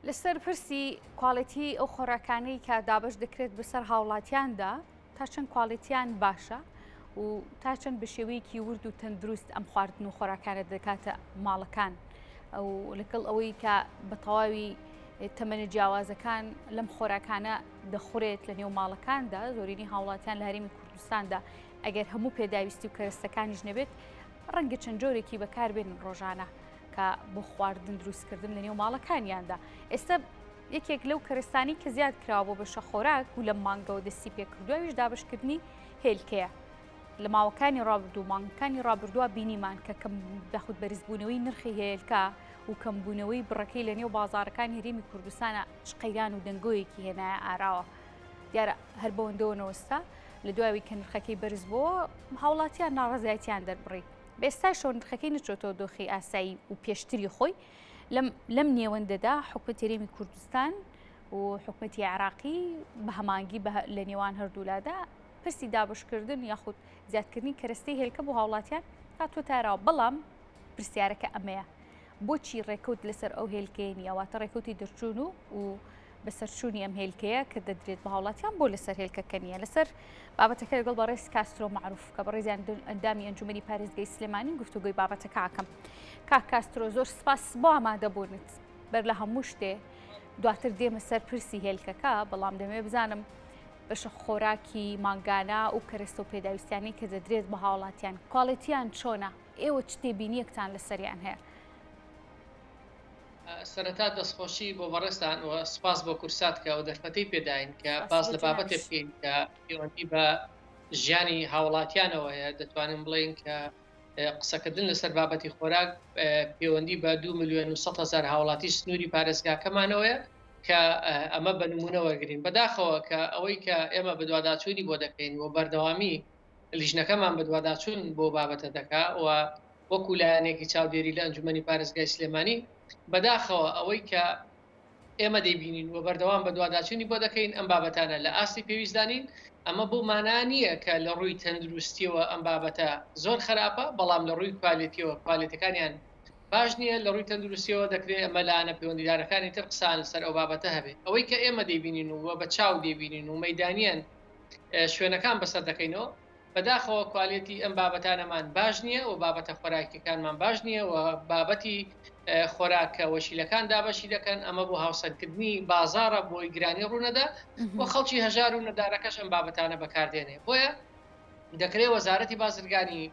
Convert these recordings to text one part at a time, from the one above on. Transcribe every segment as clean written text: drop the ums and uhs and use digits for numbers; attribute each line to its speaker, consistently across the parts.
Speaker 1: لەسەر پرسی کوالێتی ئەو خۆراکانەی کە دابەش دەکرێت بەسەر هاوڵاتیاندا تا چەند کوالێتیان باشە و تا چەند بە شێوەیەکی ورد و تەندروست ئەم خواردن و خۆراکانە دەکاتە ماڵەکان و لەگەڵ ئەوەی کە بە تەواوی تەمەنە جیاوازەکان لەم خۆراکانە دەخورێت لە نێو ماڵەکاندا زۆرینی هاوڵاتیان لە هەرێمی کوردستاندا ئەگەر هەموو پێداویستی و کەرەستەکانیش نەبێت ڕەنگە چەند جۆرێکی بەکاربێنن ڕۆژانە کە بۆ خواردن دروستکردن لە نێو ماڵەکانیاندا. ئێستا یەکێک لەو کەرستانی کە زیاد کراوە بۆ بەشە خۆراک و لەم مانگەوە دەستی پێکردووە ئەویش دابەشکردنی هێلکەیە. لە ماوەکانی ڕابردوو مانگەکانی ڕابردووە بینیمان کە کەم یاخود بەرزبوونەوەی نرخی هێلکە و کەمبوونەوەی بڕەکەی لە نێو بازاڕەکانی هەرێمی کوردستانە چ قەیران و دەنگۆیەکی هێنایە ئاراوە. دیارە هەر بەوەندەوە نەوەستا لە دوای کە نرخەکەی بەرز بۆوە هاوڵاتیان ناڕەزایەتیان دەربڕی. بە ئێستاشەوە نرخەکەی نەچۆتەوە دۆخی ئاسایی و پێشتری خۆی لەم لەم نێوەندەدا حکومەتی هەرێمی کوردستان و حکومەتی عێراقی بە هەمانگی لە نێوان هەردوولادا پرسی دابشکردن یاخود زیادکردنی کەرەستەی هێلکە بۆ هاوڵاتیان هاتووە تاراوە بەڵام پرسیارەکە ئەمەیە بۆچی ڕێکەوت لەسەر ئەو هێلکەیە نییە واتە ڕێکەوتی دەرچوون و و بەسەرچوونی ئەم هێلکەیە کە دەدرێت بە هاوڵاتیان بۆ لەسەر هێلکەکە نییە لەسەر بابەتەکە لەگەڵ بەڕێز کاسترۆ معروف کە بەڕێزیان ئەندامی ئەنجومەنی پارێزگەی سلێمانی گفتوگۆی بابەتەکە ئەکەم کاک کاسترۆ زۆر سپاس بۆ ئامادەبوونت بەر لە هەموو شتێ دواتر دێمە سەر پرسی هێلکەکە بەڵام دەمەوێت بزانم بەشە خۆراکی مانگانە و کەرەستە و پێداویستیانەی کە دەدرێت بە هاوڵاتیان کوالێتیان چۆنە ئێوە چ تێبینیەکتان لەسەریان هەیە؟
Speaker 2: سەرەتا دەستخۆشی بۆ بەڕێزتان و سوپاس بۆ کورسات کە ئەو دەرفەتەی پێداین کە باس لە بابەتێک بکەین کە پەیوەندی بە ژیانی هاوڵاتیانەوە هەیە دەتوانین بڵێین کە قسەکردن لەسەر بابەتی خۆراک پەیوەندی بە 2 ملیۆن و 100 هزار هاوڵاتی سنووری پارێزگاکەمانەوەیە کە ئەمە بە نمونە وەرگین بەداخەوە کە ئەوەی کە ئێمە بەدواداچوونی بۆ دەکەین و بەردەوامی لیژنەکەمان بەدواداچوون بۆ بابەتە دەکا و وەکو لایەنێکی چاودێری لە ئەنجومەنی پارێزگای سلێمانی، بەداخەوە ئەوەی کە ئێمە دەیبینین و بەردەوام بەدواداچوونی بۆ دەکەین ئەم بابەتانە لە ئاستی پێویستدا نین، ئەمە بەو مانا نییە کە لە ڕووی تەندروستییەوە ئەم بابەتە زۆر خراپە، بەڵام لە ڕووی کوالێتییەوە کوالێتەکانیان باش نییە، لە ڕووی تەندروستییەوە دەکرێت ئەمە لایەنە پەیوەندیدارەکانی تر قسەیان لەسەر ئەو بابەتە هەبێت. ئەوەی کە ئێمە دەیبینین و بە چاو دەیبینین و مەیدانییەن شوێنەکان بەسەر دەکەینەوە، بەداخەوە کوالێتی ئەم بابەتانەمان باش نییە و بابەتە خۆراکیەکانمان باش نییە و بابەتی خۆراک کە وەکیلەکان دابەشی دەکەن ئەمە بۆ هاوسەنگکردنی بازاڕە بۆی گرانی ڕوونەدا و خەڵکی هەژار و نەدارەکەش ئەم بابەتانە بەکاردێنێ بۆیە دەکرێت وەزارەتی بازرگانی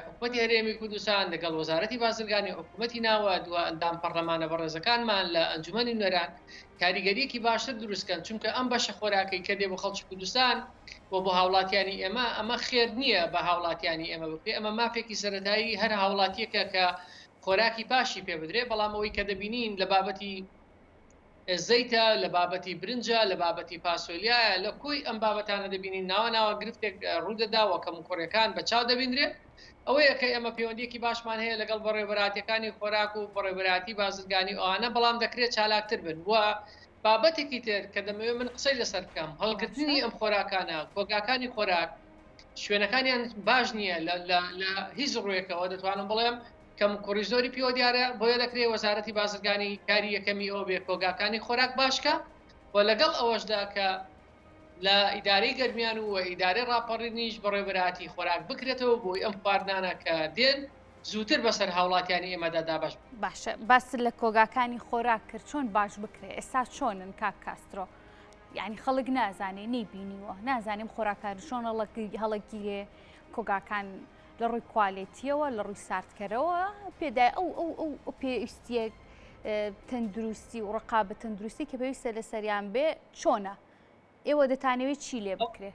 Speaker 2: حکومەتی هەرێمی کوردستان لەگەڵ وەزارەتی بازرگانی حکومەتی ناوەند و ئەندام پەڕلەمانە بەڕێزەکانمان لە ئەنجومەنی نوێنەران کاریگەریەکی باشتر دروست کەن چونکە ئەم بەشە خۆراکەی کە دێ بۆ خەڵکی کوردستان و بۆ هاوڵاتیانی ئێمە ئەمە خێر نییە بە هاوڵاتیانی ئێمە بکرێ ئەمە مافێکی سەرەتایی هەر هاوڵاتیەکە کە خۆراکی باشی پێ بدرێ بەڵام ئەوەی کە دەبینین لە بابەتی زەیتە، لە بابەتی برنجە، لە بابەتی فاسۆلیایە، لە کۆی ئەم بابەتانە دەبینین ناوە ناوە گرفتێک ڕوودەدا و کەموکوڕیەکان بە چاو دەبینرێ. ئەوەیە کە ئێمە پەیوەندیەکی باشمان هەیە لەگەڵ بەڕێوەبەرایەتیەکانی خۆراک و بەڕێوەبەرایەتی بازرگانی و ئەوانە، بەڵام دەکرێت چالاکتر بن و بابەتێکی تر کە دەمەوێت من قسەی لەسەر بکەم هەڵگرتنی ئەم خۆراکانە، کۆگاکانی خۆراک شوێنەکانیان باش نییە لە هیچ ڕوویەکەوە دەتوانم بڵێم کەموکوڕی زۆری پێوە دیارە، بۆیە دەکرێ وەزارەتی بازرگانی کاری یەکەمی ئەوە بێ کۆگاکانی خۆراک باش کا و لەگەڵ ئەوەشدا کە لە ئیدارەی گەرمیان و ئیدارەی ڕاپەڕینیش بەڕێوەبەرایەتی خۆراک بکرێتەوە بۆی ئەم خواردنانە کە دێن زووتر بەسەر هاوڵاتیانی ئێمەدا دابەش بکرێن.
Speaker 1: باشە باست لە کۆگاکانی خۆراک کرد چۆن باش بکرێ ئێستا چۆنن کاک کاسترۆ یعنی خەڵک نازانێ نەیبینیوە نازانێم خۆراکان چۆن هەڵەگیرێ کۆگاکان لە ڕووی کوالێتیەوە لە ڕووی ساردکەرەوە پێدای ئەو ئەو ئەو ئەو پێویستیە تەندروستی و ڕقابە تەندروستی کە پێویستە لەسەریان بێ چۆنە ئێوە دەتانەوێت چی لێ بکرێ؟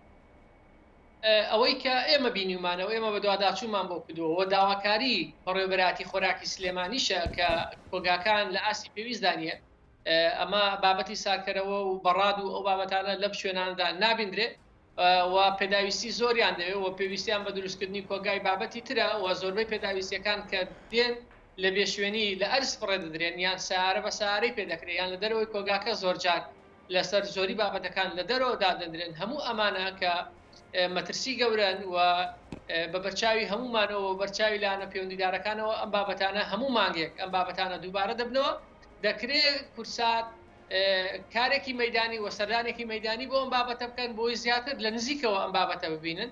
Speaker 2: ئەوەی کە ئێمە بینیومانە و ئێمە بەدواداچوونمان بۆ کردووە و داواکاری بەڕێوەبەرایەتی خۆراکی سلێمانیشە کە کۆگاکان لە ئاستی پێویستدا نییە ئەمە بابەتی ساردکەرەوە و بەڕاد و ئەو بابەتانە لەم شوێنانەدا نابیندرێ و پێداویستی زۆریان دەوێت و پێویستیان بە دروستکردنی کۆگای بابەتی ترە و زۆربەی پێداویستیەکان کە دێن لە بێشوێنی لە ئەرز فڕێ دەدرێن یان سەیارە بە سەیارەی پێ دەکرێت یان لە دەرەوەی کۆگاکە زۆرجار لەسەر زۆری بابەتەکان لە دەرەوە دادەنرێن هەموو ئەمانە کە مەترسی گەورەن و بە بەرچاوی هەموومانەوە و بەرچاوی لایەنە پەیوەندیدارەکانەوە ئەم بابەتانە هەموو مانگێک ئەم بابەتانە دووبارە دەبنەوە دەکرێت کورسات. کارێکی مەدانی و سەردانێکی مەدانی بۆ ئەم بابەتە بکەن بۆی زیاتر لە نزیکەوە ئەم بابەتە ببینن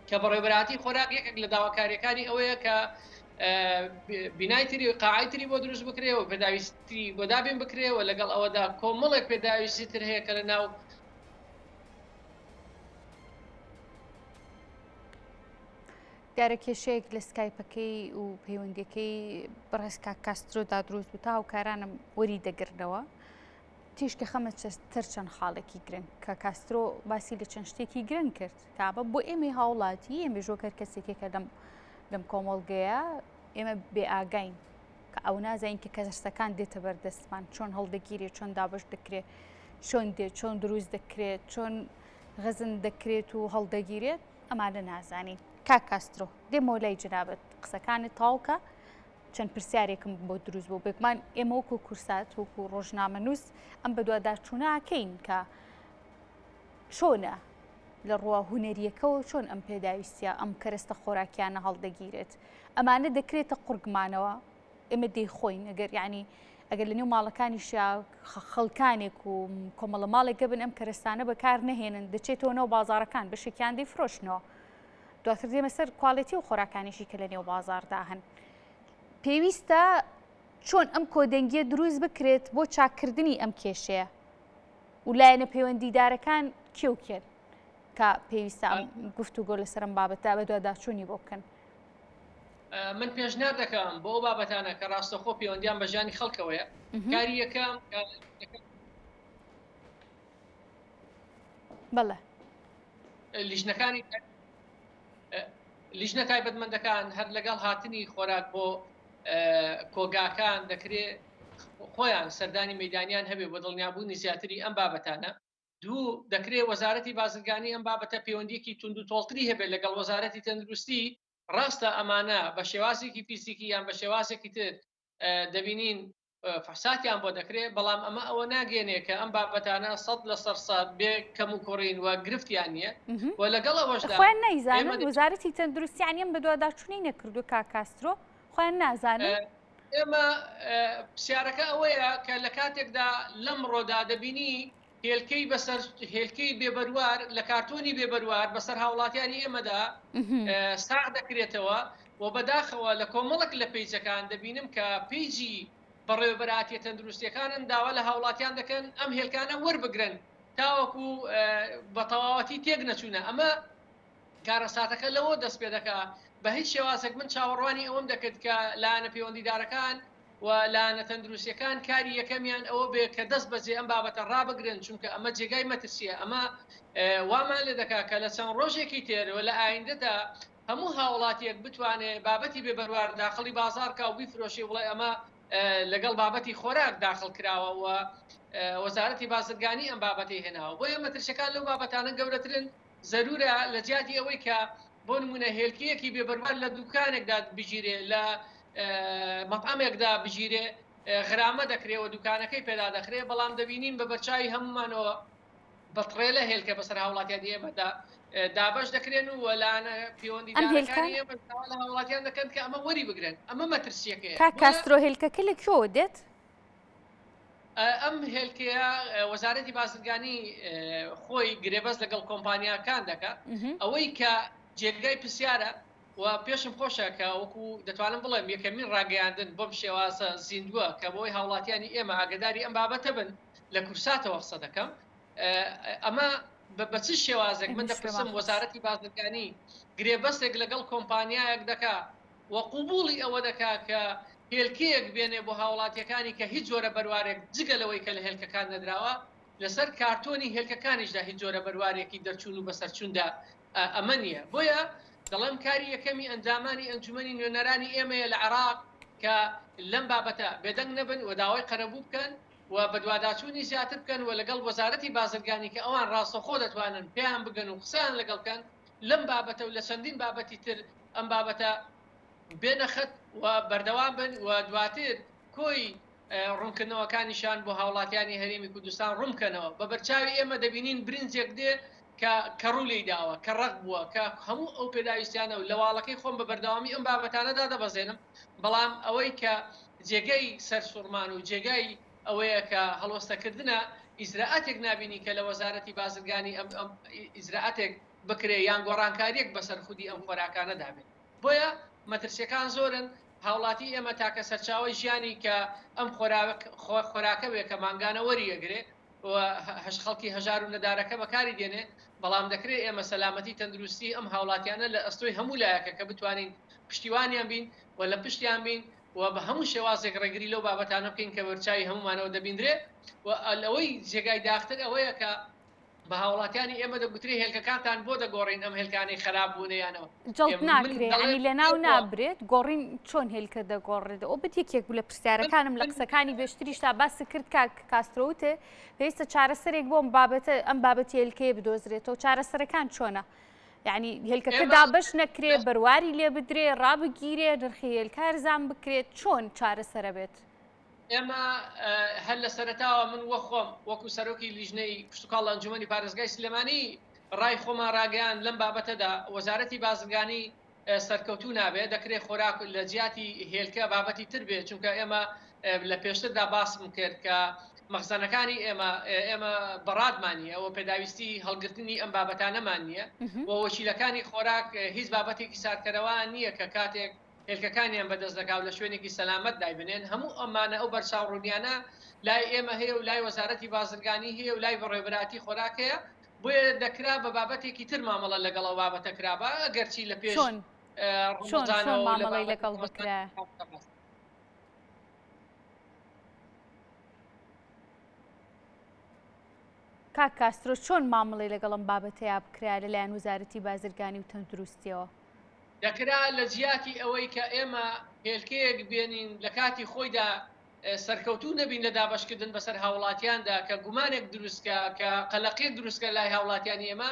Speaker 2: کە بەڕێوەبەرایەتی خۆراک یەکێک لە داواکاریەکانی ئەوەیە کە بینای تری قاعی تری بۆ دروست بکرێ و پێداویستی بۆ دابین بکرێ و لەگەڵ ئەوەدا کۆمەڵێک پێداویستی تر هەیە کە لە ناو
Speaker 1: دیارە کێشەیەک لە سکایپەکەی و پەیوەندیەکەی بەڕێز کاک کاسترۆدا دروست بوو تا هاوکارانم وەری دەگرنەوە تیشکە خەمە تر چەند خاڵێکی گرنگ کە کاسترۆ باسی لە چەند شتێکی گرنگ کرد کابە بۆ ئێمەی هاوڵاتی ئێمە ژۆکەر کەسێکێکە لەم لەم کۆمەڵگەیە ئێمە بێ ئاگاین کە ئەو نازانین کە کەسەکان دێتە بەردەستمان چۆن هەڵدەگیرێت چۆن دابش دەکرێت چۆن دێت چۆن دروست دەکرێت چۆن غەزن دەکرێت و هەڵدەگیرێت ئەمانە نازانین. کاک کاسترۆ، دێمەوە لای جەنابت، قسەکانت تەواو کە، چەند پرسیارێکم بۆ دروست بوو. بێگومان ئێمە وەکو کورسات، وەکو ڕۆژنامەنووس ئەم بەدواداچوونە ئەکەین کە چۆنە لە ڕووە هونەرییەکەوە چۆن ئەم پێداویستییە، ئەم کەرەستە خۆراکیانە هەڵدەگیرێت. ئەمانە دەکرێتە قوڕگمانەوە؟ ئێمە دەیخۆین ئەگەر یعنی ئەگەر لە نێو ماڵەکانیشا خەڵکانێک و کۆمەڵە ماڵێک گەبن ئەم کەرەستانە بەکار نەهێنن دەچێتەوە ناو بازارەکان بەشێکیان دەیفرۆشنەوە دواتر دێمە سەر کوالێتی و خۆراکانیشی کە لە نێو بازاردا هەن پێویستە چۆن ئەم کۆدەنگیە دروست بکرێت بۆ چاککردنی ئەم کێشەیە و لایەنە پەیوەندیدارەکان کێ و کێن کە پێویستە ئەم گفتوگۆ لەسەر ئەم بابەتە بەدواداچوونی بۆ بکەن.
Speaker 2: من پێشنیار دەکەم بۆ ئەو بابەتانە کە ڕاستەخۆ پەیوەندیان بە ژیانی خەڵکەوەیە کاری یەکەم
Speaker 1: بەڵێ
Speaker 2: لیژنەکانی لیژنە تایبەتمەندەکان هەر لەگەڵ هاتنی خۆراک بۆ کۆگاکان دەکرێت خۆیان سەردانی مەدانیان هەبێ بۆ دڵنیابوونی زیاتری ئەم بابەتانە دوو، دەکرێ وەزارەتی بازرگانی ئەم بابەتە پەیوەندییەکی توندوتۆڵتری هەبێت لەگەڵ وەزارەتی تەندروستی، ڕاستە ئەمانە بە شێوازێکی فیزیکی یان بە شێوازێکی تر دەبینین فحساتیان بۆ دەکرێت، بەڵام ئەمە ئەوە ناگەیەنێ کە ئەم بابەتانە 100% بێ کەموکوڕین و گرفتیان نییە و لەگەڵ ئەوەشدا
Speaker 1: خۆیان نایزانن وەزارەتی تەندروستی یانی ئەم بەدواداچوونەی نەکردووە کاک کاسترۆ خۆیان نازانن؟
Speaker 2: ئێمە پرسیارەکە ئەوەیە کە لە کاتێکدا لەمڕۆدا دەبینی هێلکەی بەسەر هێلکەی بێ بەروار لە کارتۆنی بێ بەروار بەسەر هاوڵاتیانی ئێمەدا ساغ دەکرێتەوە و بەداخەوە لە کۆمەڵک لە پەیجەکان دەبینم کە پەیجی بەڕێوەبەراتیە تەندروستیەکانن داوا لە هاوڵاتیان دەکەن ئەم هێلکانە وەربگرن تاوەکو بە تەواوەتی تێک نەچوونە ئەمە کارەساتەکە لەوە دەست پێ دەکا بە هیچ شێوازێک من چاوەڕوانی ئەوەم دەکرد کە لایەنە پەیوەندیدارەکان و لایەنە تەندروستیەکان کاری یەکەمیان ئەوە بێ کە دەست بەجێ ئەم بابەتە ڕابگرن چونکە ئەمە جێگای مەترسیە ئەمە وامان لێ دەکا کە لە چەند ڕۆژێکی تر و لە ئایندەدا هەموو هاوڵاتیەک بتوانێ بابەتی بێ بەروار داخڵی بازاڕ کا و بیفرۆشێ و بڵێ ئەمە لەگەڵ بابەتی خۆراک داخڵ کراوە و وەزارەتی بازرگانی ئەم بابەتەی هێناوە بۆیە مەترسیەکان لەو بابەتانە گەورەترن زەرورە لە جیاتی ئەوەی کە بۆ نمونە هێلکەیەکی بێ بەروار لە دوکانێکدا بگیرێ لە مەتعەمێکدا بگیرێ غرامە دەکرێ و دوکانەکەی پێدا دەخرێ بەڵام دەبینین بە بەرچاوی هەمومانەوە بە تڕێلە هێلکە بەسەر هاوڵاتیانی ئێمەدا دابەش دەکرێن و لایەنە پەیوەندیدارەکانی ئێمە داوا لە هاوڵاتیان دەکەن کە ئەمە وەری بگرن ئەمە مەترسیەکەیە.
Speaker 1: کاک کاسترۆ هێلکەکە لە کوێوە دێت؟
Speaker 2: ئەم هێلکەیە وەزارەتی بازرگانی خۆی گرێبەست لەگەڵ کۆمپانیاکان دەکات ئەوەی کە جێگای پرسیارە و پێشم خۆشە کە وەکو دەتوانم بڵێم یەکەمین ڕاگەیاندن بەم شێوازە زیندووە کە بۆی هاوڵاتیانی ئێمە ئاگداری ئەم بابەتە بن لە کورساتەوە قسە دەکەم ئەمە بە چ شێوازێک من دەپرسم وەزارەتی بازرگانی گرێبەستێک لەگەڵ کۆمپانیایەک دەکا و قبوڵی ئەوە دەکا کە هێلکەیەک بێنێ بۆ هاوڵاتیەکانی کە هیچ جۆرە بەروارێک جگە لەوەی کە لە هێلکەکان نەدراوە لەسەر کارتۆنی هێلکەکانیشدا هیچ جۆرە بەروارێکی دەرچوون و بەسەرچووندا ئەمە نییە بۆیە دەڵێم کاری یەکەمی ئەندامانی ئەنجومەنی نوێنەرانی ئێمەیە لە عێراق کە لەم بابەتە بێدەنگ نەبن و داوای قەرەبوو بکەن و بەدواداچوونی زیاتر بکەن و لەگەڵ وەزارەتی بازرگانی کە ئەوان ڕاستەوخۆ دەتوانن پێیان بگەن و قسەیان لەگەڵ بکەن لەم بابەتە و لە چەندین بابەتی تر ئەم بابەتە بێنە خەت و بەردەوام بن و دواتر کۆی ڕوونکردنەوەکانیشان بۆ هاوڵاتیانی هەرێمی کوردستان ڕوون بکەنەوە. بە بەرچاوی ئێمە دەبینین برنجێک دێ کە کەڕوو لێی داوە، کە ڕەق بووە، کە هەموو ئەو پێداویستیانە و لە واڵەکەی خۆم بە بەردەوامی ئەم بابەتانە دادەبەزێنم، بەڵام ئەوەی کە جێگەی سەرسوڕمان و جێگای. ئەوەیە کە هەڵوەستەکردنە، ئیجرائاتێک نابینی کە لە وەزارەتی بازرگانی ئەم ئیجرائاتێک بکرێ یان گۆڕانکاریەک بەسەر خودی ئەم خۆراکانەدا بێت. بۆیە مەترسیەکان زۆرن، هاوڵاتی ئێمە تاکە سەرچاوەی ژیانی کە ئەم خۆراکە بێ کە مانگانە وەری ئەگرێ و خەڵکی هەژار و نەدارەکە بەکاری دێنێ، بەڵام دەکرێ ئێمە سەلامەتی تەندروستی ئەم هاوڵاتیانە لە ئەستۆی هەموو لایەکە کە بتوانین پشتیوانیان بین و لە پشتیان بین و بە هەموو شێوازێک ڕێگری لەو بابەتانە بکەین کە بەرچاوی هەموومانەوە دەبیندرێ و لەوەی جێگای داختر ئەوەیە کە بە هاوڵاتیانی ئێمە دەگوترێ هێلکەکانتان بۆ دەگۆڕین ئەم هێلکانەی خراپ بوونە یانەوە
Speaker 1: جەڵد ناکرێ یانی لەناو نابرێت گۆڕین چۆن هێلکە دەگۆڕێت ئەو بت یەکێک بوو لە پرسیارەکانم لە قسەکانی بێشتریشتا باس کرد کاک کاسترۆ وتێ پێویستە چارەسەرێک بۆم بابەتە ئەم بابەتی هێلکەیە بدۆزرێتەوە چارەسەرەکان چۆنە یعنی هێلکەکە دابەش نەکرێ بەرواری لێ بدرێ ڕابگیرێ نرخی هێلکە هەرزان بکرێت چۆن چارەسەرە بێت؟
Speaker 2: ئێمە هەر لە سەرەتاوە من وەک خۆم وەکو سەرۆکی لیژنەی کشتوکاڵ لە ئەنجومەنی پارێزگای سلێمانی ڕای خۆمان ڕاگەیاند لەم بابەتەدا وەزارەتی بازرگانی سەرکەوتوو نابێت دەکرێت خۆراک لە جیاتی هێلکە بابەتی تر بێت چونکە ئێمە لە پێشتردا باسم کرد کە مەخزەنەکانی ئێمە ئێمە بەڕادمان نییە و پێداویستی هەڵگرتنی ئەم بابەتانەمان نییە و وەکیلەکانی خۆراک هیچ بابەتێکی ساردکەرەوەیان نییە کە کاتێک هێلکەکانیان بەدەست دەکا و لە شوێنێکی سەلامەت دایبنێن، هەموو ئەمانە ئەو بەرچاوڕوونیانە لای ئێمە هەیە و لای وەزارەتی بازرگانی هەیە و لای بەڕێوەبەرایەتی خۆراک هەیە، بۆیە دەکرا بە بابەتێکی تر مامەڵە لەگەڵ ئەو بابەتە کرابا، ئەگەرچی لە پێش
Speaker 1: چۆن؟ چۆن چۆن
Speaker 2: ڕەمەزانەوە و لە
Speaker 1: مامەڵەی
Speaker 2: بابەتی
Speaker 1: لەگەڵ
Speaker 2: ڕەمەزان
Speaker 1: بکرایە؟ کاک کاسترۆ چۆن مامەڵەی لەگەڵ ئەم بابەتەیا بکرایە لەلایەن وەزارەتی بازرگانی و تەندروستیەوە؟
Speaker 2: دەکرا لە جیاتی ئەوەی کە ئێمە هێلکەیەک بێنین لە کاتی خۆیدا سەرکەوتوو نەبین لە دابەشکردن بەسەر هاوڵاتیاندا کە گومانێک دروستکا کە قەلەقیەک دروستکا لای هاوڵاتیانی ئێمە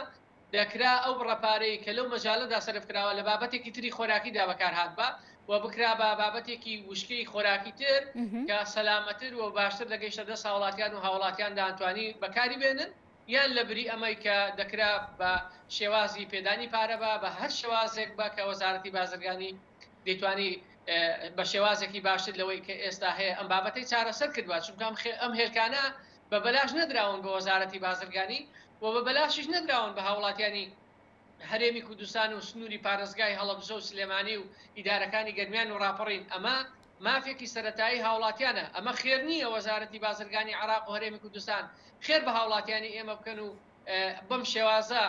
Speaker 2: دەکرا ئەو بڕە پارەی کە لەو مەجالەدا سەرف کراوە لە بابەتێکی تری خۆراکیدا بەکارهاتبا و بکرا بە بابەتێکی وشکەی خۆراکی تر کە سەلامەتر و باشتر دەگەیشتە دەست هاوڵاتیان و هاوڵاتیان دەیانتوانی بەکاری بێنن. یان لە بری ئەمەی کە دەکرا بە شێوازی پێدانی پارە بە بە هەر شێوازێک بە کە وەزارەتی بازرگانی دەیتوانی بە شێوازێکی باشتر لەوەی کە ئێستا هەیە ئەم بابەتەی چارەسەر کردوە چونکە ئەم ئەم هێلکانە بە بەلاش نەدراون بە وەزارەتی بازرگانی و بە بەلاشیش نەدراون بە هاوڵاتیانی هەرێمی کوردستان و سنووری پارێزگای هەڵەبجە و سلێمانی و ئیدارەکانی گەرمیان و ڕاپەڕین، ئەمە مافێکی سەرەتایی هاوڵاتیانە، ئەمە خێر نییە وەزارەتی بازرگانی عێراق و هەرێمی کوردستان خێر بە هاوڵاتیانی ئێمە بکەن و بەم شێوازە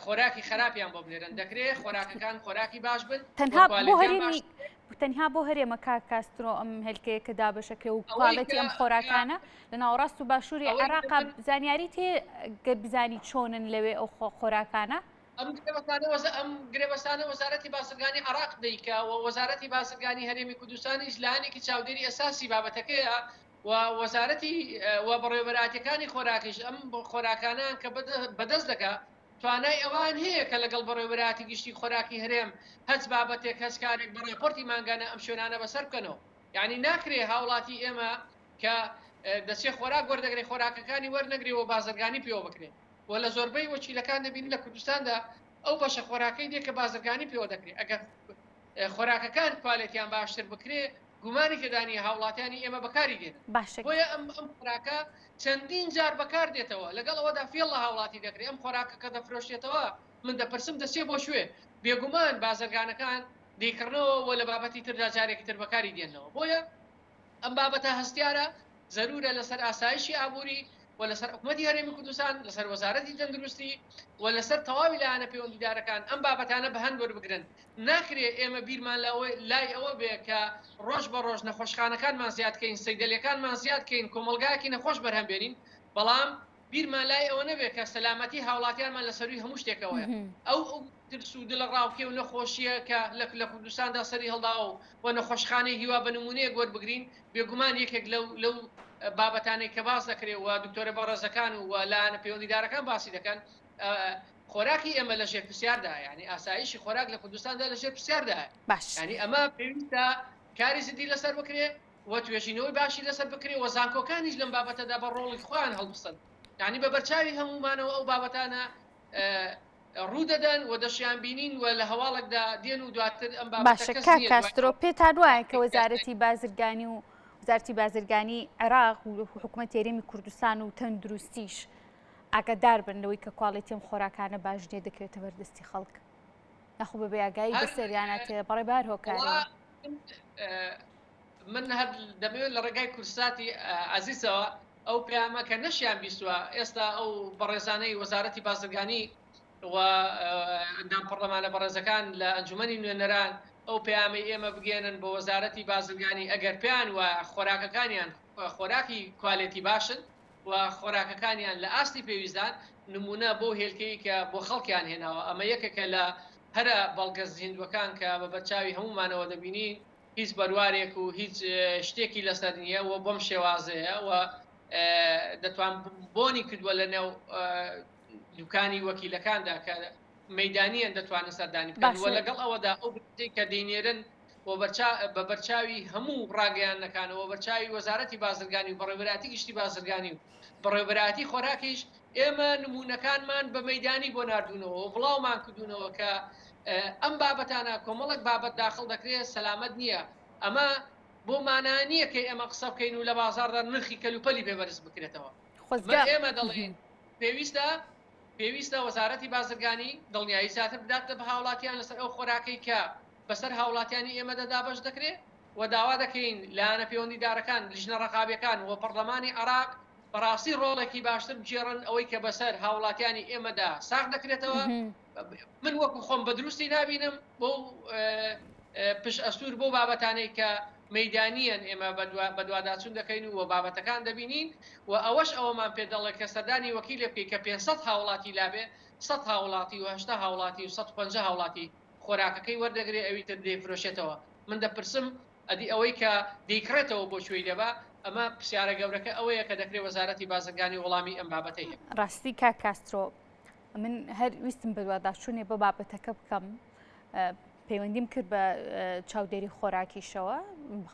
Speaker 2: خۆراکی خراپیان بۆ بنێرن، دەکرێ خۆراکەکان خۆراکی باش بن و
Speaker 1: تەنها بۆ
Speaker 2: کوالێتیان
Speaker 1: هەرێمی
Speaker 2: باش بێت.
Speaker 1: تەنها بۆ هەرێمە کاک کاسترۆ ئەم هێلکەیە کە دابەشەکرێ و
Speaker 2: ئەوەی
Speaker 1: کوالێتی
Speaker 2: کە
Speaker 1: ئەم خۆراکانە لە ناوەڕاست و باشووری
Speaker 2: ئەوەی کە
Speaker 1: عێراقا
Speaker 2: من
Speaker 1: زانیاریت هەیە گەر بزانی چۆنن لەوێ ئەو خۆراکانە؟
Speaker 2: ئەم گرێبەستانە وەزا ئەم گرێبەستانە وەزارەتی بازرگانی عێراق دەیکا و وەزارەتی بازرگانی هەرێمی کوردستانیش لایەنێکی چاودێری ئەساسی بابەتەکەیە و وەزارەتی و بەڕێوەبەرایەتیەکانی خۆراکیش ئەم خۆراکانەیان کە بەدەست دەکا توانای ئەوان هەیە کە لەگەڵ بەڕێوەبەرایەتی گشتی خۆراکی هەرێم هەچ بابەتێک هەچ کارێک بە ڕاپۆرتی مانگانە ئەم شوێنانە بەسەر بکەنەوە یانی ناکرێ هاوڵاتی ئێمە کە دەچێ خۆراک وەردەگرێ خۆراکەکانی وەرنەگرێ و بازرگانی پێوە بکرێ و لە زۆربەی وەکیلەکان دەبینی لە کوردستاندا ئەو بەشە خۆراکەی دێ کە بازرگانی پێوە دەکرێ ئەگەر خۆراکەکان کوالێتیان باشتر بکرێ گومانی تێدا نییە هاوڵاتیانی ئێمە بەکاری دێنن
Speaker 1: باشە
Speaker 2: بۆیە ئەم ئەم خۆراکە چەندین جار بەکار دێتەوە لەگەڵ ئەوەدا فێڵ لە هاوڵاتی دەکرێ ئەم خۆراکە کە دەفرۆشرێتەوە من دەپرسم دەچێ بۆ کوێ بێگومان بازرگانەکان دەیکڕنەوە و لە بابەتی تردا جارێکی تر بەکاری دێنەوە بۆیە ئەم بابەتە هەستیارە زەرورە لەسەر ئاسایشی ئابووری و لەسەر حکومەتی هەرێمی کوردستان، لەسەر وەزارەتی تەندروستی و لەسەر تەواوی لایەنە پەیوەندیدارەکان ئەم بابەتانە بە هەند وەربگرن. ناکرێ ئێمە بیرمان لە لای ئەوە بێ کە ڕۆژ بە ڕۆژ نەخۆشخانەکانمان زیاد کەین، سەیدەلیەکانمان زیاد کەین، کۆمەڵگایەکی نەخۆش بەرهەم بێنین، بەڵام بیرمان لای ئەوە نەبێ کە سەلامەتی هاوڵاتیانمان لە سەرووی هەموو شتێکەوەیە. ئەو ترس و دڵەڕاوکێ و نەخۆشییە کە لە لە کوردستاندا سەری هەڵداوە و و نەخۆشخانەی هیوا بە نموونەیەک وەربگرین، بێگومان یەکێک لەو لەو بابەتانەی کە باس دەکرێ و دکتۆرە بەڕێزەکان و لایەنە پەیوەندیدارەکان باسی دەکەن، خۆراکی ئێمە لە ژێر پرسیاردایە، یانی ئاسایشی خۆراک لە کوردستاندا لە ژێر پرسیاردایە.
Speaker 1: باش.
Speaker 2: یانی ئەمە پێویستە کاری جدی لەسەر بکرێ و توێژینەوەی باشی لەسەر بکرێ و زانکۆکانیش لەم بابەتەدا بە ڕۆڵی خۆیان هەڵبستن. یانی بە بەرچاوی هەموومانەوە ئەو بابەتانە ڕوو دەدەن و دەشیان بینین و لە هەواڵێکدا دێن و دواتر ئەم بابەتە
Speaker 1: باشە
Speaker 2: کەس
Speaker 1: کاک
Speaker 2: نییە دوای
Speaker 1: کاسترۆ
Speaker 2: ئەوە
Speaker 1: پێتان وایە کە وەزارەتی بازرگانی و. وەزارەتی بازرگانی عێراق و حکوومەتی هەرێمی کوردستان و تەندروستیش ئاگادار بن لەوەی کە quality ئەم خۆراکانە باش نییە دەکەوێتە بەردەستی خەڵک ناخۆ بە بێئاگایی بەسەریانە تێدەپەڕێ بە هەر هۆکارێک.
Speaker 2: من هەر دەمەوێت لە ڕێگای کوردساتی ئازیزەوە ئەو پەیامە کە نەشیان بیستوە ئێستا ئەو بەڕێزانەی وەزارەتی بازرگانی و ئەندام پەڕلەمانە بەڕێزەکان لە ئەنجومەنی نوێنەران ئەو پەیامەی ئێمە بگەیەنن بۆ وەزارەتی بازرگانی ئەگەر پێیان وایە خۆراکەکانیان خۆراکی quality باشن و خۆراکەکانیان لە ئاستی پێویستدان نمونە بۆ هێلکەی کە بۆ خەڵکیان هێناوە ئەمە یەکێکە لە هەرە بەڵگە زیندوەکان کە بە بەرچاوی هەموومانەوە دەبینین هیچ بەروارێک و هیچ شتێکی لەسەر نییە و بەم شێوازەیە و دەتوان بۆنی کردووە لە نێو دوکانی وەکیلەکاندا کە مەدانیان دەتوانن سەردانی بکەن و لەگەڵ ئەوەدا ئەو بریتەی کە دەینێرن و بە بەرچاوی هەموو ڕاگەیاندنەکانەوە بەرچاوی وەزارەتی بازرگانی و بەڕێوەبەرایەتی گشتی بازرگانی و بەڕێوەبەرایەتی خۆراکیش ئێمە نموونەکانمان بە مەیدانی بۆ ناردوونەوە و بڵاومان کردوونەوە کە ئەم بابەتانە کۆمەڵک بابەت داخڵ دەکرێت سەلامەت نییە ئەمە بۆ مانا نییە کە ئێمە قسە بکەین و لە بازاڕدا نرخی کەلوپەلی پێ بەرز بکرێتەوە
Speaker 1: خۆزگە
Speaker 2: ئێمە دەڵێین پێویستە پێویستە وەزارەتی بازرگانی دڵنیایی زیاتر بدات بە هاوڵاتیان لەسەر ئەو خۆراکەی کە بەسەر هاوڵاتیانی ئێمەدا دابەش دەکرێت و داوا دەکەین لایەنە پەیوەندیدارەکان، لیژنە ڕەقابیەکان و پەڕلەمانی عێراق بەڕاستی ڕۆڵێکی باشتر بگێڕن ئەوەی کە بەسەر هاوڵاتیانی ئێمەدا ساغ دەکرێتەوە من وەکو خۆم بە دروستی نابینم بۆ پشت ئەستور بۆ بابەتانەی کە مەیدانیان ئێمە بەدواداچون دەکەین و بابەتەکان دەبینین و ئەوەش ئەوەمان پێ دەڵێ کە سەردانی وەکیلێ بکەی کە 500 هاوڵاتی لابێ 100 هاوڵاتی و 80 هاوڵاتی و 150 هاوڵاتی خۆراکەکەی وەردەگرێ ئەوی تر دەیفرۆشێتەوە من دەپرسم ئەدی ئەوەی کە دەیکڕێتەوە بۆ کوێی دەبا؟ ئەمە پرسیارە گەورەکە ئەوەیە کە دەکرێ وەزارەتی بازرگانی وەڵامی ئەم بابەتەی هەبێ.
Speaker 1: ڕاستی کاک کاسترۆ من هەر ویستم بەدواداچوونێ بۆ بابەتەکە بکەم پەیوەندیم کرد بە چاودێری خۆراکیشەوە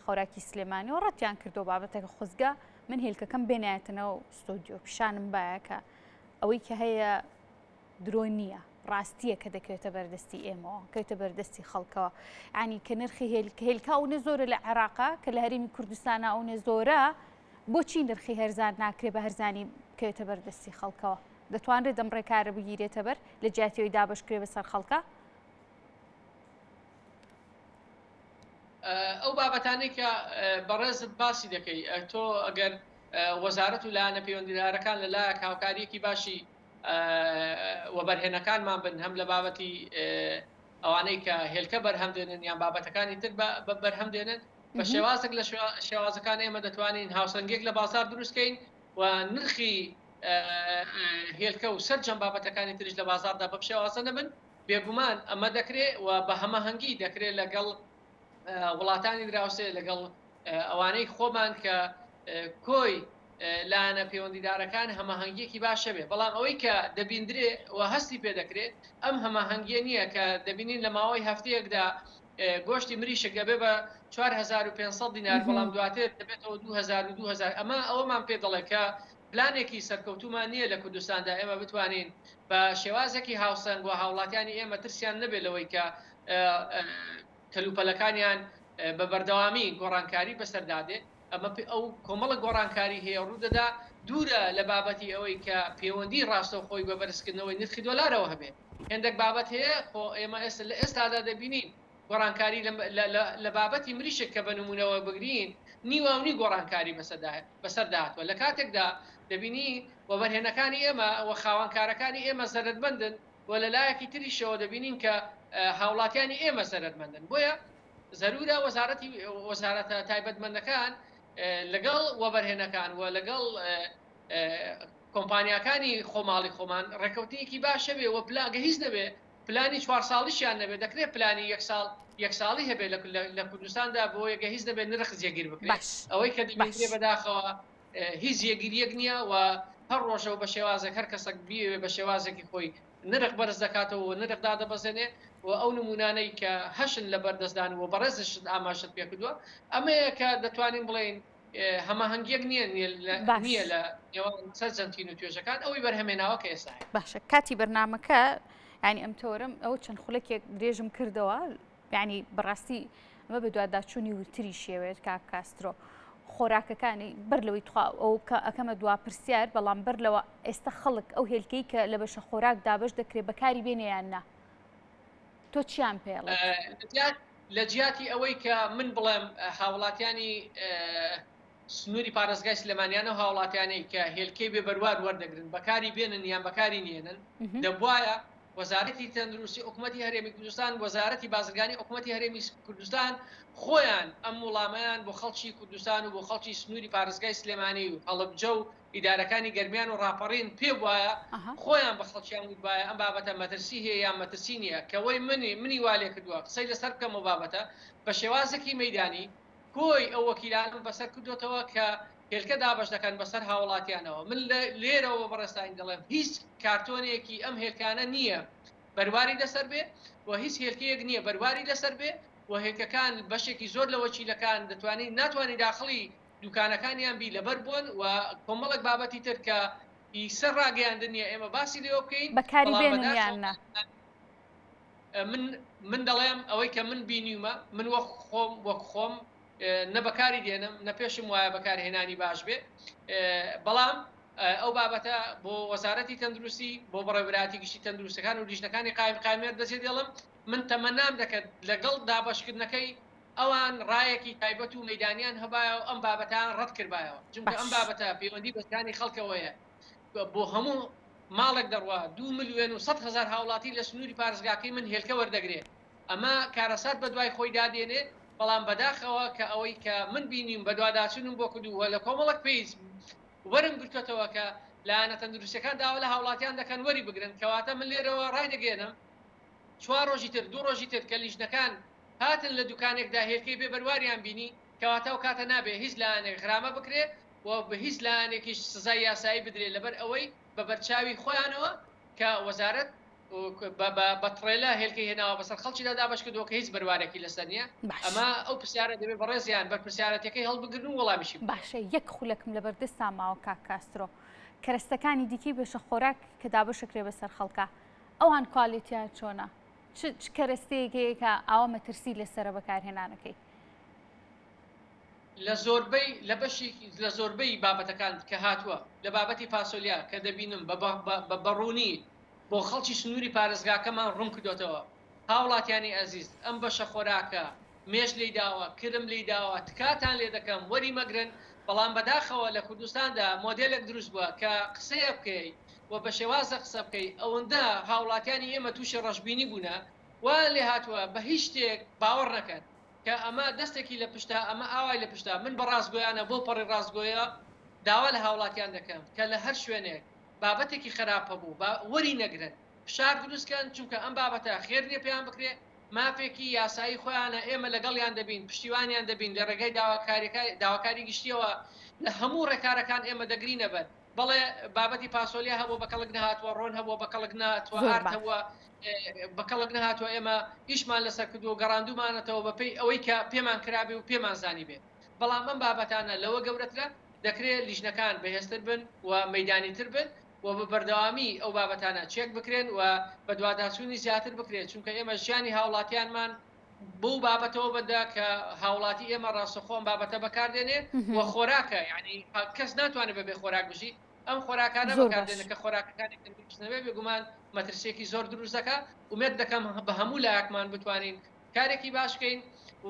Speaker 1: خۆراکی سلێمانی و ڕەتیان کردو بابەتەکە خۆزگە من هێلکەکەم بێنایەتەنەوە ستۆدیۆ پیشانم باە کە ئەوەی کە هەیە درۆ نییە ڕاستیە کە دەکەوێتە بەردەستی ئێمەوە کەوتە بەردەستی خەڵکەوە ینی کە نرخی هێلکە هێلکە ئەونە زۆرە لە عێراقا کە لە هەرێمی کوردستانە ئەونە زۆرە بۆچی نرخی هەرزان ناکرێ بە هەرزانی بکەوێتە بەردەستی خەڵکەوە دەتوانرێت ئەم ڕێکارە بگیرێتە بەر لە جیاتیەوەی دابشکرێ بەسەر خەڵکە
Speaker 2: ئەو بابەتانەی کە بەڕێزت باسی دەکەی تۆ ئەگەر وەزارەت و لایەنە پەیوەندیدارەکان لەلایەک هاوکاریەکی باشی وەبەرهێنەکانمان بن هەم لە بابەتی ئەوانەی کە هێلکە بەرهەم دێنن یان بابەتەکانی تر بەرهەم دێنن بە شێوازێک لە شێوازەکان ئێمە دەتوانین هاوسەنگێک لە بازار دروستکەین و نرخی هێلکە و سەرجەم بابەتەکانی تریش لە بازاردا بەم شێوازە نەبن بێگومان ئەمە دەکرێت و بە هەمەهەنگی دەکرێت لەگەڵ وڵاتانی دراوسێ لەگەڵ ئەوانەی خۆمان کە کۆی لایەنە پەیوەندیدارەکان هەماهەنگیەکی باش هەبێ بەڵام ئەوەی کە دەبیندرێ و هەستی پێ دەکرێ ئەم هەماهەنگیە نییە کە دەبینین لە ماوەی هەفتەیەکدا گۆشتی مریشک ئەبێ بە 4500 دینار بەڵام دواتر دەبێتەوە 2000 و 2000 ئەمە ئەوەمان پێ دەڵێ کە پلانێکی سەرکەوتومان نییە لە کوردستاندا ئێمە بتوانین بە شێوازێکی هاوسەنگ و هاوڵاتیانی ئێمە ترسیان نەبێت لەوەی کە کەلوپەلەکانیان بە بەردەوامی گۆڕانکاری بەسەردا دێ، ئەمە ئەو کۆمەڵە گۆڕانکاری هەیە ڕوودەدا، دوورە لە بابەتی ئەوەی کە پێوەندی ڕاستەوخۆی بە بەرزکردنەوەی نرخی دۆلارەوە هەبێ. هێندێک بابەت هەیە خۆ ئێمە ئێستا لە ئێستادا دەبینین گۆڕانکاری لە بابەتی مریشک کە بە نموونە وەربگرین نیواونی گۆڕانکاری بەسەردا هاتووە لە کاتێکدا دەبینی وەبەرهێنەکانی ئێمە و خاوەنکارەکانی ئێمە زەرەرمەندن و لە لایەکی تریشەوە دەبینین کە هاوڵاتیانی ئێمە زەرەرمەندن بۆیە زەرورە وەزارەتی وەزارەتە تایبەتمەندەکان لەگەڵ وەبەرهێنەکان و لەگەڵ کۆمپانیاکانی خۆماڵی خۆمان ڕێکەوتنێکی باش هەبێ و پلاگە هیچ نەبێ پلانی چوار ساڵیشیان نەبێ دەکرێت پلانی یەک ساڵ یەک ساڵی هەبێ لە کوردستاندا بۆ یەگە هیچ نەبێ نرخ جێگیر بکرێت ئەوەی کە دەبینرێ بەداخەوە هیچ جێگیریەک نییە و هەر ڕۆژە و بە شێوازێک هەر کەسەک بیەوێ بە شێوازێکی خۆی نرخ بەرز دەکاتەوە و نرخ دادەبەزێنێ و ئەو نموونانەی کە هەشن لە بەردەستدان و بەڕێزیشت ئاماژەت پێ کردووە ئەمەیە کە دەتوانین بڵێین هەماهەنگیەک نییە نییە لە نێوان سەرجەم تین و توێژەکان ئەوەی بەرهەمێناوە کە ئێستا هەیە.
Speaker 1: باشە کاتی بەرنامەکە یانی ئەم تەوەرەم ئەو چەند خولەکێک درێژم کردەوە یانی بەڕاستی ئەمە بەدواداچوونی وردتری شێوێت کاک کاسترۆ. خۆراکەکانی بەر لەوەی تخوا ئەو بکە ئەکەمە دوا پرسیار بەڵام بەر لەوە ئێستا خەڵک ئەو هێلکەی کە لە بەشە خۆراک دابەش دەکرێت بەکاری بێنێ یان نا تۆ چیان پێڵێت؟
Speaker 2: لە جیاتی ئەوەی کە من بڵێم هاوڵاتیانی سنووری پارێزگای سلێمانیان ئەو هاوڵاتیانەی کە هێلکەی بێ بەروار وەردەگرن بەکاری بێنن یان بەکاری نێنن دەبوایە وەزارەتی تەندروستی حکومەتی هەرێمی کوردستان وەزارەتی بازرگانی حکومەتی هەرێمی کوردستان خۆیان ئەم وڵامەیان بۆ خەڵکی کوردستان و بۆ خەڵکی سنووری پارێزگای سلێمانی و هەڵەبجە و ئیدارەکانی گەرمیان و ڕاپەڕین پێ بوایە خۆیان بە خەڵکیان وتبایە ئەم بابەتە مەترسی هەیە یان مەترسی نییە کەوەی منی منی وا لێ کردووە قسەی لەسەر بکەم و بابەتە بە شێوازێکی مەیدانی کۆی ئەو وەکیلانەم بەسەر کردۆتەوە کە هێلکە دابەش دەکەن بەسەر هاوڵاتیانەوە من لێرەوە بە بەڕێزتانی دەڵێم هیچ کارتۆنێکی ئەم هێلکانە نییە بەرواری لەسەر بێ و هیچ هێلکەیەک نییە بەرواری لەسەر بێ و هێلکەکان بەشێکی زۆر لە وەکیلەکان دەتوانی ناتوانانی داخڵی دوکانەکانیان بی لەبەر بۆن و کۆمەڵێک بابەتی تر کە ئی سەر ڕاگەیاندن نییە ئێمە باسی لێوە بکەین
Speaker 1: بەکاری بێنن یان نا؟
Speaker 2: من من دەڵێم ئەوەی کە من بینیومە من وەک خۆم وەک خۆم نە بەکاری دێنم نە پێشم وایە بەکارهێنانی باش بێ بەڵام ئەو بابەتە بۆ وەزارەتی تەندروستی بۆ بەڕێوەبەرایەتی گشتی تەندروستەکان و لیژنەکانی قایم قایمیات بەجێ دێڵم من تەمەنام دەکرد لەگەڵ دابەشکردنەکەی ئەوان ڕایەکی تایبەت و مەدانیان هەبایە و ئەم بابەتان ڕەت کردبایەوە چونکە ئەم بابەتە پەیوەندی بە ژیانی خەڵکەوەیە بۆ هەموو ماڵێک دەڕوا، 2,100,000 هاوڵاتی لە سنووری پارێزگاکەی من هێلکە وەردەگرێ، ئەمە کارەسات بەدوای خۆیدا دێنێ، بەڵام بەداخەوە کە ئەوەی کە من بینیم بەدواداچوونم بۆ کردوو و لە کۆمەڵێک پەیج وەرم گرتۆتەوە کە لایەنە تەندروستیەکان داوا لە هاوڵاتیان دەکەن وەری بگرن، کەواتە من لێرەوە ڕایدەگەیەنم چوار ڕۆژی تر دوو ڕۆژی تر کە لیژنەکان هاتن لە دوکانێکدا هێلکەی بێ بەرواریان بینی، کەواتە ئەو کاتە نابێ هیچ لایەنێک غرامە بکرێ و بە هیچ لایەنێکیش سزای یاسایی بدرێ لەبەر ئەوەی بە بەرچاوی خۆیانەوە کە وەزارەت بە تڕێلە هێلکەی هێناوە بەسەر خەڵکیدا دابەش کردووە کە هیچ بەروارێکی لەسەر نییە ئەمە ئەو پرسیارە دەبێت بەڕێزیان بەرپرسیارەتەکەی هەڵبگرن و وەڵامیشی
Speaker 1: باشە یەک خولەکم لەبەردەستا ماوە کاک کاسترۆ کەرەستەکانی دیکەی بەشە خۆراک کە دابەشەکرێ بەسەر خەڵکە ئەوان کوالێتیان چۆنە چ کەرەستەیەک هەیە کە ئاوا مەترسی لەسەرە بەکارهێنانەکەی؟
Speaker 2: لە زۆربەی لە بەشێکی لە زۆربەی بابەتەکان کە هاتووە لە بابەتی فاسۆلیا کە دەبینم بە بە بە ڕوونی بۆ خەڵکی سنووری پارێزگاکەمان ڕوون کردۆتەوە هاوڵاتیانی ئەزیز ئەم بەشە خۆراکە مێش لێی داوە کرم لێی داوە تکاتان لێ دەکەم وەری مەگرن بەڵام بەداخەوە لە کوردستاندا مۆدێلێک دروست بووە کە قسەیە بکەی و بە شێوازە قسە بکەی ئەوەندە هاوڵاتیانی ئێمە تووشی ڕەشبینی بوونە وایان لێ هاتووە بە هیچ شتێک باوەڕ نەکەن کە ئەمە دەستێکی لە پشتە ئەمە ئاوای لە پشتە من بە ڕاستگۆیانە بەو پەڕی ڕاستگۆیە داوا لە هاوڵاتیان دەکەم کە لە هەر شوێنێک بابەتێکی خراپ هەبوو با وەری نەگرن فشار دروست کەن چونکە ئەم بابەتە خێر نیە پێیان بکرێ مافێکی یاسایی خۆیانە ئێمە لەگەڵیان دەبین پشتیوانیان دەبین لە ڕێگای داواکاری گشتیەوە لە هەموو ڕێکارەکان ئێمە دەگرینە بەر بەڵێ بابەتی پاسۆلیا هەبووە بە کەڵک نەهاتووە، ڕۆن هەبووە بە کەڵک نەهاتووە، ئارد هەبووە بە کەڵک نەهاتووە، ئێمە ئیشمان لەسەر کردووە و گەڕاندوومانەتەوە بەپێی ئەوەی کە پێمان کرابێ و پێمان زانیبێ. بەڵام ئەم بابەتانە لەوە گەورەترە، دەکرێ لیژنەکان بەهێزتر بن و مەیدانیتر بن و بە بەردەوامی ئەو بابەتانە چێک بکرێن و بەدواداچوونی زیاتر بکرێت، چونکە ئێمە ژیانی هاوڵاتیانمان بەو بابەتەوە بەندە کە هاوڵاتی ئێمە ڕاستەخۆ ئەم بابەتە بەکاردێنێ و خۆراکە یعنی کەس ناتوانێت بەبێ خۆراک بژی ئەم خۆراکانە بەکاردێنە کە خۆراکەکانی تەندروست نەبێ بێگومان مەترسیەکی زۆر دروست دەکا ئومێد دەکەم بە هەموو لایەکمان بتوانین کارێکی باش بکەین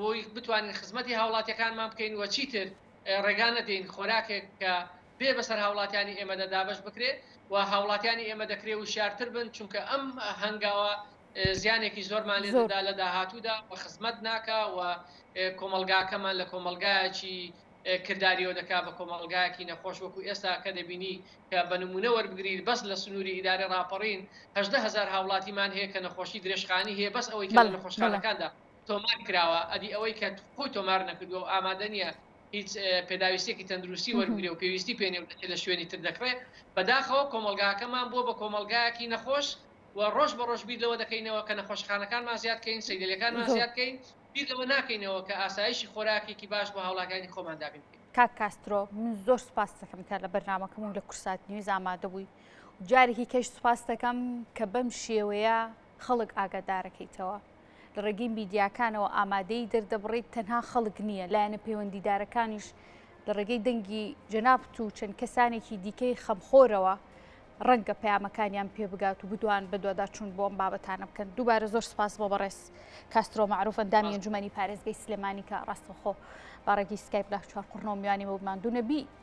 Speaker 2: و بتوانین خزمەتی هاوڵاتیەکانمان بکەین و چیتر ڕێگا نەدەین خۆراکێک کە بێ بەسەر هاوڵاتیانی ئێمەدا دابەش بکرێ و هاوڵاتیانی ئێمە دەکرێ وشیارتر بن چونکە ئەم هەنگاوە زیانێکی زۆرمان لێ دەدا لە داهاتوودا و خزمەت ناکا و کۆمەڵگاکەمان لە کۆمەڵگایەکی کرداریەوە دەکا بە کۆمەڵگایەکی نەخۆش وەکو ئێستا کە دەبینی کە بە نمونە وەربگری بەس لە سنووری ئیدارەی ڕاپەڕین 18 هەزار هاوڵاتیمان هەیە کە نەخۆشی درێژخانی هەیە بەس ئەوەی کە لە نەخۆشخانەکاندا تۆمار کراوە ئەدی ئەوەی کە خۆی تۆمار نەکردووە و ئامادە نییە هیچ پێداویستیەکی تەندروستی وەربگرێ و پێویستی پێ نیە و دەچێت لە شوێنی تر دەکڕێ بەداخەوە کۆمەڵگاکەمان بووە بە کۆمەڵگایەکی نەخۆش و ڕۆژ بە ڕۆژ بیر لەوە دەکەینەوە کە نەخۆشخانەکانمان زیاد کەین، سەیدەلیەکانمان زیاد کەین، بیر لەوە ناکەینەوە کە ئاسایشی خۆراکێکی باش بۆ هاوڵاتیانی خۆمان دابین بکەین.
Speaker 1: کاک کاسترۆ من زۆر سوپاست دەکەم کە لە بەرنامەکەم و لە کوردسات نیوز ئامادە بووی و جارێکی کەش سوپاست دەکەم کە بەم شێوەیە خەڵک ئاگادارەکەیتەوە لە ڕێگەی میدیاکانەوە ئامادەی دەردەبڕیت تەنها خەڵک نییە لایەنە پەیوەندیدارەکانیش. لە ڕێگەی دەنگی جەنابت و چەند کەسانێکی دیکەی خەمخۆرەوە ڕەنگە پەیامەکانیان پێ بگات و بدوان بەدواداچوون بۆ ئەم بابەتانە بکەن. دووبارە زۆر سپاس بۆ بەڕێز کاسترۆ مەعروف ئەندامی ئەنجومەنی پارێزگەی سلێمانی کە ڕاستەوخۆ بە ڕێگەی سکایپ لە چوارقوڕنەوە میوانی مەبوو ماندوو نەبی.